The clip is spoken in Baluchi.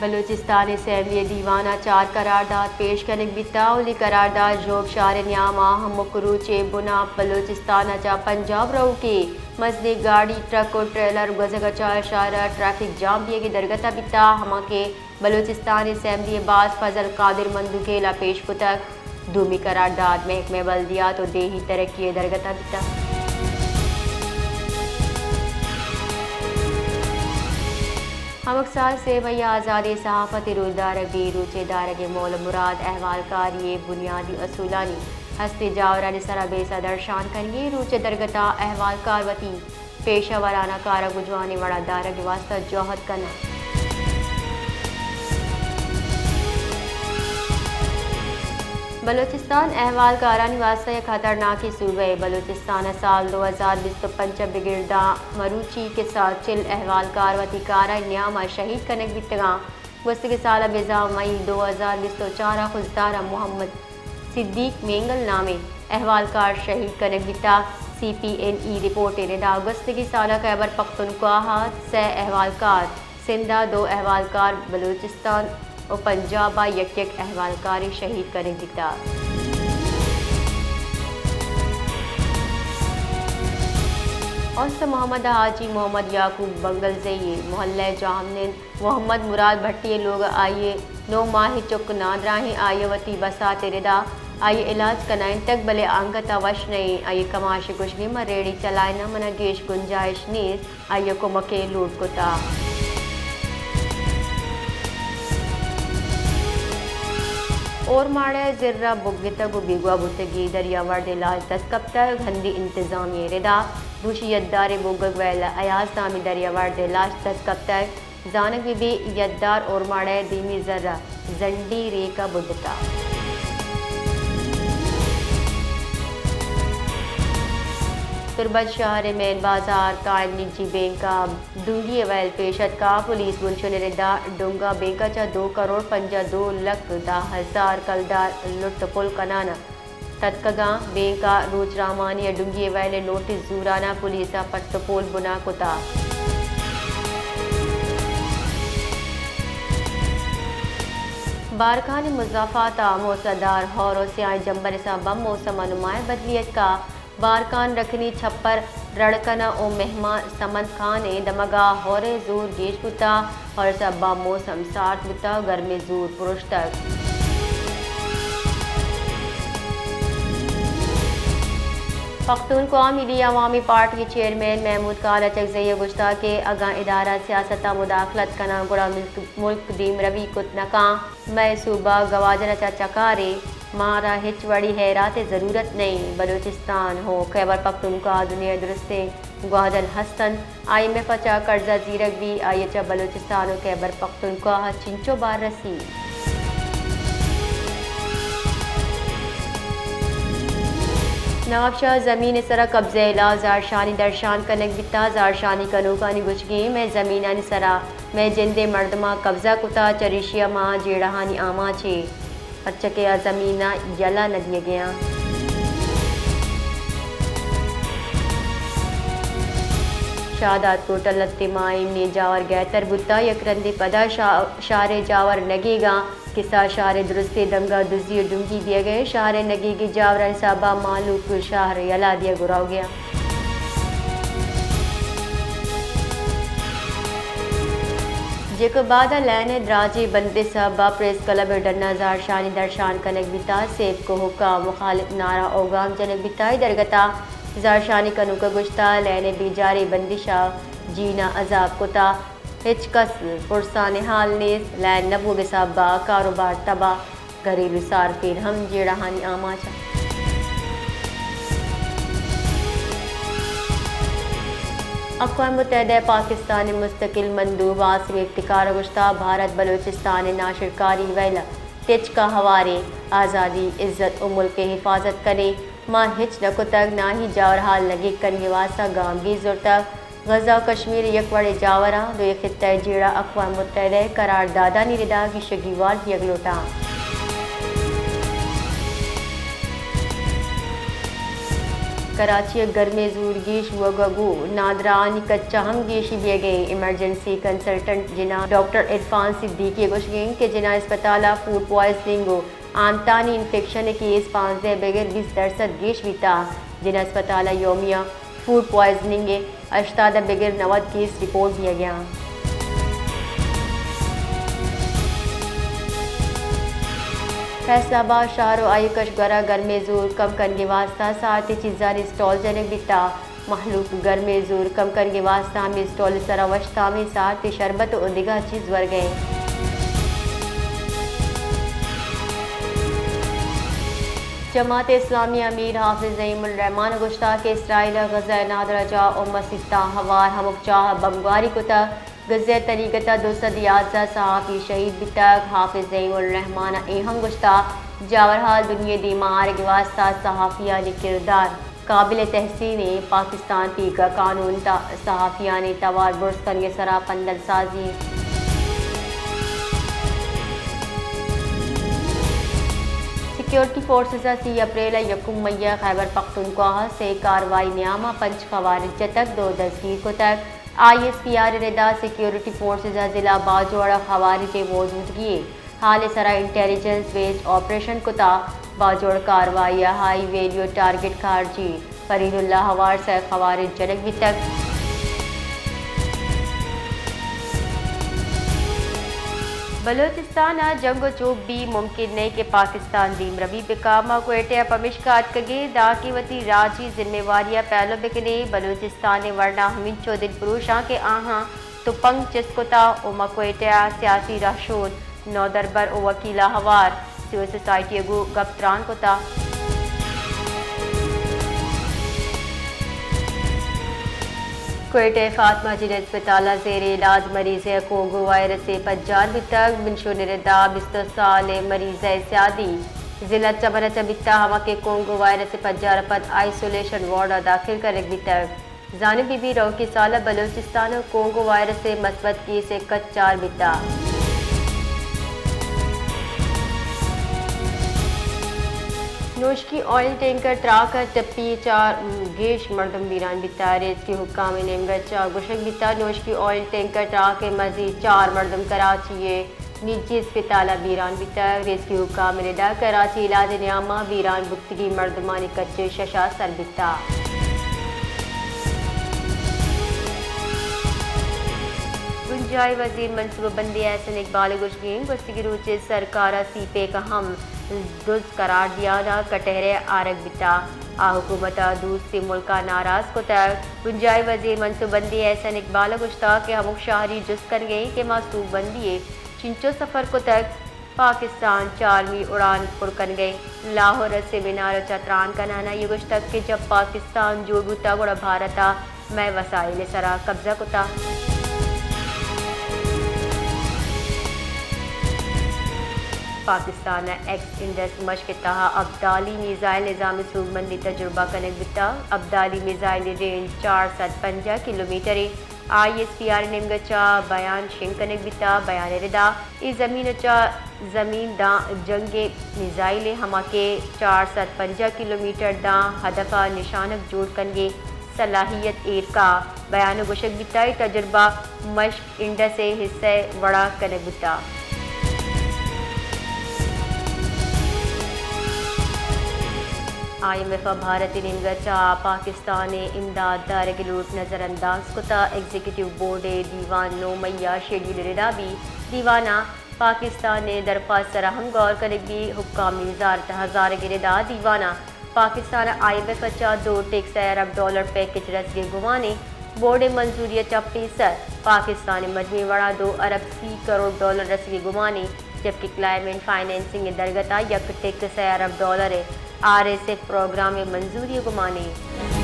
بلوچستان اسمبلی ءِ دیوان ءَ چار قرارداد پیش کنگ بیتگ۔ اولی قرارداد ژوب شہر ءِ نیام ءَ ہمک روچ ءِ بن ءَ بلوچستان ءَ چہ پنجاب روکیں مزنیں گاڑی، ٹرک ءُ ٹریلر گوزگ ءَ چہ شہر ءَ ٹریفک جام بیگ ءِ درگت ءَ بیتگ، ہما کہ بلوچستان اسمبلی ءِ باز فضل قادر مندوخیل ءَ پیش کتگ۔ دومی قرارداد محکمہ بلدیات ءُ دیہی ترقی ءِ درگت ءَ بیتگ۔ ہمک سال سے مئی ءَ آزادیں صحافت ءِ روچ دارگ بیت۔ روچ ءِ دارگ ءِ مول ءُ مراد احوالکاری ءِ بنیادی اصولانی ہستیں جاورانی سرا بیسہ درشان کنگ ءَ۔ روچ ءِ درگت ءَ احوالکار وتی پیشہ ورانہ کار ءَ گوں جوانیں وڑ ءَ دارگ ءِ واستہ جہد کن انت۔ بلوچستان احوالکارانی واستہ یک خطرناکیں صوبہ ئے۔ بلوچستان ءَ سال دو ہزار بیست ءُ پنچ ءَ بگر داں مروچی کسا چل احوالکار وتی کار ءِ نیام ءَ شہید کنگ بیتگ انت۔ گوستگیں سال ءَ بزاں مئی دو ہزار بیست ءُ چار ءَ خضدار ءَ محمد صدیق مینگل نامیں احوالکار شہید کنگ بیتگ۔ سی پی این ای رپورٹ ءِ ردا گوستگیں سال ءَ خیبر پختونخوا ءَ سئے احوالکار، سندھ ءَ دو احوالکار، بلوچستان ءُ پنجاب ءَ یک یک احوالکارے شہید کنگ بیتگ۔ اوست محمد ءَ حاجی محمد یعقوب بنگلزئی ءِ محلہ ءِ جاہمنند محمد مراد بھٹی ءِ لوگ ءَ آئی ءِ نو ماہیں چک نادراہ ایں۔ آئی ءَ وتی بسات ءِ ردا آئی ءِ علاج کنائینتگ، بلے انگت ءَ وش نہ ایں۔ آئی ءِ کماش ءِ گوشگ ایں، من ریڑی چلائیناں، من ءَ گیش گنجائش نیست۔ آئی ءَ کمک ءِ لوٹ کتگ۔ اورماڑہ ءِ زر ءَ بگتگ ءُ بیگواہ بوتگیں دریاورد ءِ لاش دست کپتگ۔ ہندی انتظامیہ ءِ ردا دوشی یدار ءِ بوگگ ویل ءَ ایاز نامیں دریاورد ءِ لاش دست کپتگ۔ زانگ بہ بیت، یدار اورماڑہ ءِ دیمی زر ءَ زنڈی ریک ءَ بڈتگ۔ تربت شہر ءِ مین بازار کائن نجی بینک ءَ ڈونگی ءِ ویل پیش اتکگ۔ پولیس بنشون ءِ ردا ڈونگ ءَ بینک ءَ چہ دو کروڑ پنجاہ دو لکھ دہ ہزار کلدار لٹ ءُ پل کنان ءَ تتکگاں۔ بینک ءَ روچ رحمانی ءِ ڈونگی ءِ ویل ءِ نوٹس زوران ءَ پولیس ءَ پٹ ءُ پول بنا کتگ۔ بارکھان ءِ مضافات ءَ موسم دار ہور ءُ سیاہیں جمبر ءِ سبب ءَ موسم ءَ نمایاں بدلی اتکگ۔ بارکھان، رکھنی، چھپر، رڑکن ءُ مہمان سمند خان ءِ دمگ ءَ ہور ءِ زور گیش بوتگ۔ ہور ءِ سبب ءَ موسم سارت بوتگ ءُ گرمی ءِ زور پروشتگ۔ پختونخوا ملی عوامی پارٹی ءِ چیئرمین محمود خان اچکزئی ءَ گوشتگ کہ اگاں ادارہ سیاست ءَ مداخلت کناں گڑا ملک، ملک دیمروی کت نہ کنت۔ مئے صوبہ گوادر ءَ چہ چکارے، مارا ہچ وڑیں ہیرات ءِ ضرورت نہ ایں۔ بلوچستان ءُ خیبر پختونخوا دنیا ءِ درستیں گوادر ہست انت۔ آئی ایم ایف ءَ چہ قرضہ زیرگ بیت، آئی ءَ چہ بلوچستان ءُ خیبر پختونخوا ءَ چنچو بار رسیت؟ نوابشاہ ءَ زمین ءِ سرا قبضہ ءِ ہلاپ زہرشانی درشان کنگ بیتگ۔ زہرشانی کنوکانی گوشگ ایں، مئے زمینانی سرا مئے جندیں مردماں قبضہ کتگ، چریشی ءَ ما جیڑہانی آماچ ایں، پرچا کہ آ زمیناں یلہ نہ دیگ ءَ اَنت۔ شاہداد کوٹ ءَ لھتیں ماہ ایمنی ءِ جاور گہتر بوتگ، یک رندے پدا شا-، شہر ءِ جاور نگیگ ءَ اَنت۔ کساس شہر ءِ درستیں دنگ ءَ دزی ءُ ڈونگی بیگ ءَ اِنت۔ شہر ءِ نگیگیں جاورانی سبب ءَ مہلوک شہر یلہ دیگ ءُ روگ ءَ اَنت۔ جیکب آباد ءَ لین ءِ دراجیں بندے سبب ءَ پریس کلب ءِ ڈن ءَ زہرشانی درشان کنگ بیتگ۔ سیبکو حکام مخالف نعرہ ءُ گام جنگ بیتگ۔ اے درگت ءَ زہرشانی کنوک ءَ گوشتگ، لین ءِ بیجاریں بندش ءَ جین ءَ عذاب کتگ۔ ہچ کس پرسان حال نیست، لین نہ بوگ ءِ سبب ءَ کاروبار تباہ، گھریلو صارفین ہم جیڑہانی آماچ اَنت۔ اقوام متحدہ ءِ پاکستان ءِ مستقل مندوب عاصم افتخار ءَ گوشتگ، بھارت بلوچستان ءِ ناشرکاری ویل ءَ تچک ءَ ہوار ایں، آزادی، عزت ءُ ملک ءِ حفاظت کن ایں۔ ما ہچ نہ کتگ، نہ ہی جاور حال نگیگ کنگ ءِ واستہ گامگیج زرتگ۔ غزہ ءُ کشمیر ءِ یک وڑیں جاوراں دوئیں خطہ ءِ جیڑہ اقوام متحدہ ءِ قراردادانی ردا گیشگیوار دیگ لوٹاں۔ کراچی ءَ گرمیں زور گیش بوگ ءَ گوں نادراہانی کچ ءَ ہم گیشی بیگ ءَ ایں۔ ایمرجنسی کنسلٹنٹ جناح ڈاکٹر عرفان صدیقی ءَ گوشگ ءَ ایں کہ جناح اسپتال ءَ فوڈ پوائزننگ ءُ آنتانی انفیکشن ءِ کیس پانزدہ ءَ بگر بیست درسد گیش بیتگ۔ جناح اسپتال ءَ یومیہ فوڈ پوائزننگ ءِ ہشتاد ءَ بگر نود کیس رپورٹ بیگ ءَ اَنت۔ فیصل آباد شہر ءُ آئی کشگور ءَ گرمیں زور کم کنگ ءِ واستہ ساعتی چیزانی اسٹال جنگ بیتگ۔ مہلوک گرمیں زور کم کنگ ءِ واستہ ہمے اسٹال ءِ سرا وش تامیں ساعتی شربت ءُ دگہ چیز ورگ ءَ اِنت۔ جماعت اسلامی ءِ امیر حافظ نعیم الرحمان ءَ گوشتگ کہ اسرائیل ءَ غزہ ءِ نادراہ جاہ ءُ مسیتاں ہوار ہمک جاہ ءَ بمبگاری کتگ۔ غزہ ءِ تنیگت ءَ دو سد یازدہ صحافی شہید بیتگ۔ حافظ نعیم الرحمان ءَ اے ہم گوشتگ، جاورحال دنیا ءِ دیما آرگ ءِ واستہ صحافیانی کردار قابل تحسین اِنت۔ پاکستان تیگ ءَ قانون ءِ تہ ءَ صحافیانی توار برز کنگ ءِ سرا پندل سازی اِنت۔ سیکیورٹی فورسز ءَ سی اپریل ءَ یکم مئی ءَ خیبر پختونخوا ءَ سے کاروائی نیام ءَ پنچ خوارج جتگ، دو دزگیر کتگ۔ آئی ایس پی آر ءِ ردا سیکیورٹی فورسز ءَ ضلع باجوڑ ءَ خوارج ءِ موجودگی ءِ حال ءِ سرا انٹیلیجنس بیسڈ آپریشن کتگ۔ باجوڑ کاروائی ءَ ہائی ویلیو ٹارگٹ خارجی فرید اللہ ہوار سئے خوارج جنگ بیتگ۔ بلوچستان ءَ جنگ ءُ چوپ بی ممکن نہ کہ پاکستان دیمروی بکا۔ ما کوئٹہ ءَ پمیشکا اتکگیں دانکہ وتی راجی ذمہ واری ءَ پیلو بکنیں۔ بلوچستان ءِ ورنا ہمینچو دلپروش آں کہ آہاں تپنگ چست کتا ءُ ما کوئٹہ ءَ سیاسی رہشون نودربر ءُ وکیل ءَ ہوار سول سوسائٹی ءَ گوں گپ تران کتا۔ کوئٹہ ءِ فاطمہ جنین اسپتال ءَ زیر علاج مریضے ءَ کونگو وائرس ءِ پجار بیتگ۔ بنشون ءِ ردا بیست ءُ سال ءِ مریض ءِ سیادی ضلع چمن ءَ چہ بیتگ، ہما کہ کونگو وائرس ءِ پجار ءَ پد آئسولیشن وارڈ ءَ داخل کنگ بیتگ۔ زانگ بہ بیت، روکی سال ءَ بلوچستان ءَ کونگو وائرس ءِ مثبت کیس ءِ کچ چار بیتگ۔ نوشکی آئل ٹینکر تراک ءَ ٹپی ءَ چار گیش مردم بیران بیتگ۔ ریسکیو حکام ءِ نیمگ ءَ چہ گوشگ بیتگ، نوشکی آئل ٹینکر تراک ءَ مزید چار مردم کراچی ءِ نجی اسپتال ءَ بیران بیتگ۔ ریسکیو حکام ءِ ردا کراچی علاج ءِ نیام ءَ بیران بوتگیں مردمانی کچ ءَ شش ءَ سر بیتگ۔ بنجاہی وزیر منصوبہ بندی احسن اقبال ءِ گوشگ اِنت، گوستگیں روچ ءَ سرکار ءَ سی پیک ءَ ہم دز قرار دیان ءَ کٹہرے آرگ بیتگ۔ آ حکومت ءَ دوستی ملک ءَ ناراض کتگ۔ بنجاہی وزیر منصوبہ بندی احسن اقبال ءَ گوشتگ کہ ہمک شہری جست کنگ ءَ اِنت کہ ما سوبمندی ءَ چنچو سفر کتگ۔ پاکستان چارمی اڑان پر کنگ ءَ اِنت۔ لاہور ءَ سیمینار ءَ چہ تران کنان ءَ اے گوشتگ کہ جب پاکستان جوڑ بوتگ گڑا بھارت ءَ مئے وسائل ءِ سرا قبضہ کتگ۔ پاکستان ءَ ایکس انڈس مشق ءِ تہا ابدالی میزائل نظام ءِ سوبمندی تجربہ کنگ بیتگ۔ ابدالی میزائل ءِ رینج چار سد پنجاہ کلومیٹر ءَ۔ آئی ایس پی آر ءِ نیمگ ءَ چہ بیان شنگ کنگ بیتگ۔ بیان ءِ ردا اے زمین ءَ چہ زمین داں جنگ ءِ میزائل ءِ، ہما کہ چار سد پنجاہ کلومیٹر داں ہدف ءَ نشانگ جوڑ کنگ ءِ صلاحیت ایر کا۔ بیان ءَ گوشگ بیتگ، اے تجربہ مشق انڈس ءِ حصہ ءِ وڑا کنگ بوتگ۔ آئی ایم ایف ءَ بھارت ءِ نیمگ ءَ چہ پاکستان ءِ امداد دارگ ءِ لوٹ نظر انداز کتگ۔ ایگزیکٹو بورڈ ءِ دیوان نو مئی ءَ شیڈیول ءِ ردا بیت۔ دیوان ءَ پاکستان ءِ درخواست ءِ سرا ہم گور کنگ بیت۔ حکامی وزارت ءِ ہزارگ ءِ ردا دیوان ءَ پاکستان ءَ آئی ایم ایف ءَ چہ دو ٹیک سئے ارب ڈالر پیکج رسگ ءِ گمان اِنت۔ بورڈ ءِ منظوری ءَ چہ پیسر پاکستان ءَ مجموعی وڑا دو ارب سی کروڑ ڈالر رسگ ءِ گمان اِنت، جبکہ کلائمیٹ فنانسنگ ءِ درگت ءَ یک ٹیک سئے ارب ڈالر ءِ آر ایس ایف پروگرام ءِ منظوری ءِ گمان اِنت۔